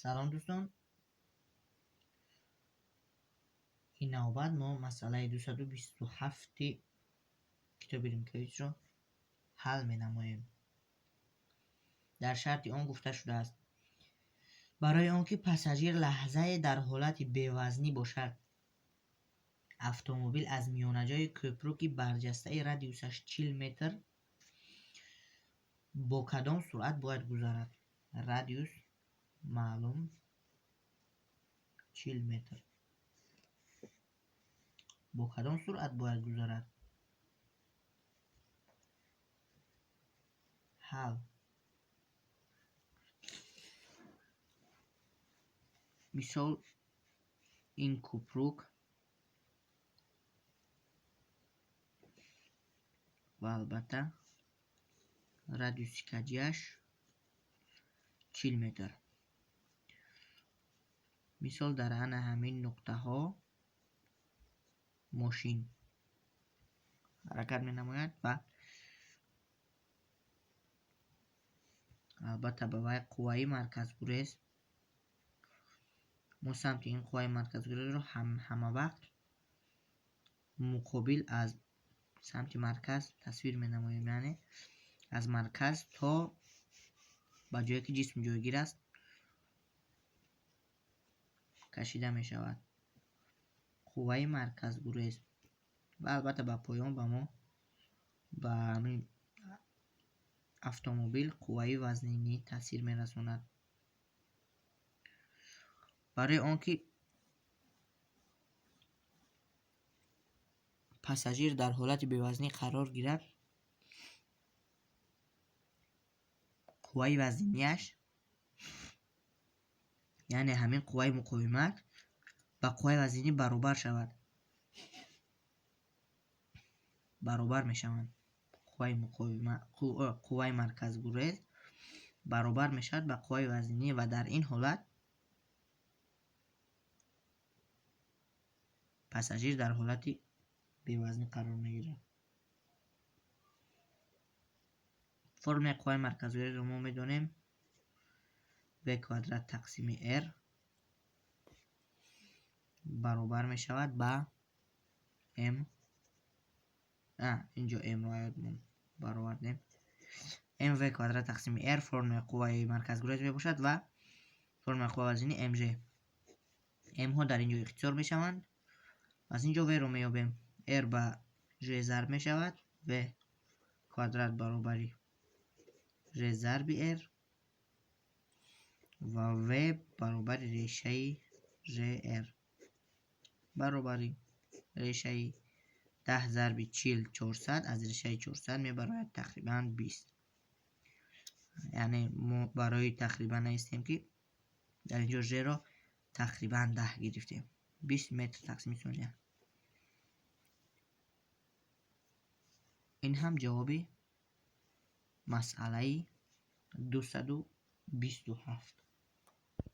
Салом, дӯстон. Ин навбат мо масъалаи 227 китоби Римкевичро ҳал менамоем. Дар шарти он гуфта шудааст: барои он ки пассажир лаҳзае дар ҳолати бевазнӣ бошад, автомобил аз миёнаҷои кӯпруки барҷастаи радиусаш 40 метр бо кадом суръат бояд гузарад? Радиус маълум, 40 метр. Бо кадом суръат бояд гузарад? Ҳал. Мисол, ин кӯпрук ва албатта радиуси каҷиаш 40 метр. Мисол, дар ана ҳамин нуқтаҳо мошин ҳаракат менамояд ва албатта ба вай қувваи марказгурез. Мо самти ин қувваи марказгурезро ҳама вақт муқобил аз самти марказ тасвир менамоем, яъне аз марказ то ба ҷое ки ҷисм ҷойгир аст кашида мешавад қувваи марказгурез ва албатта ба поён ба мо ба ҳамин автомобил қувваи вазнинӣ таъсир мерасонад. Барои он ки пассажир дар ҳолати бевазнӣ қарор гирад, қувваи вазнинияш, яъне ҳамин қувваи муқовимат ба қувваи вазнинӣ баробар шавад. Баробар мешаванд. Қувваи муқовимат, қувваи марказгурез баробар мешавад ба қувваи вазнинӣ ва дар ин ҳолат пассажир дар ҳолати бевазнӣ қарор мегирад. Формулаи қувваи марказгурезро мо медонем: v квадрат тақсими r баробар мешавад ба m. Инҷо m-ро ёдмон баровардем. Mv квадрат тақсими r формулаи қувваи марказгурез мебошад ва формулаи қувваи вазнинӣ mg. M-ҳо дар инҷо ихтисор мешаванд. Аз инҷо v-ро меёбем. R ба g зарб мешавад, v квадрат баробари g зарби r ва v баробари решаи gr баробари решаи 10 зарби 40 400, аз решаи 400 мебарояд тақрибан 20. Яъне мо барои тақрибан наистем ки дар инҷо g-ро тақрибан 10 гирифтем. 20 метр тақсими сония. Ин ҳам ҷавоби масъалаи 227.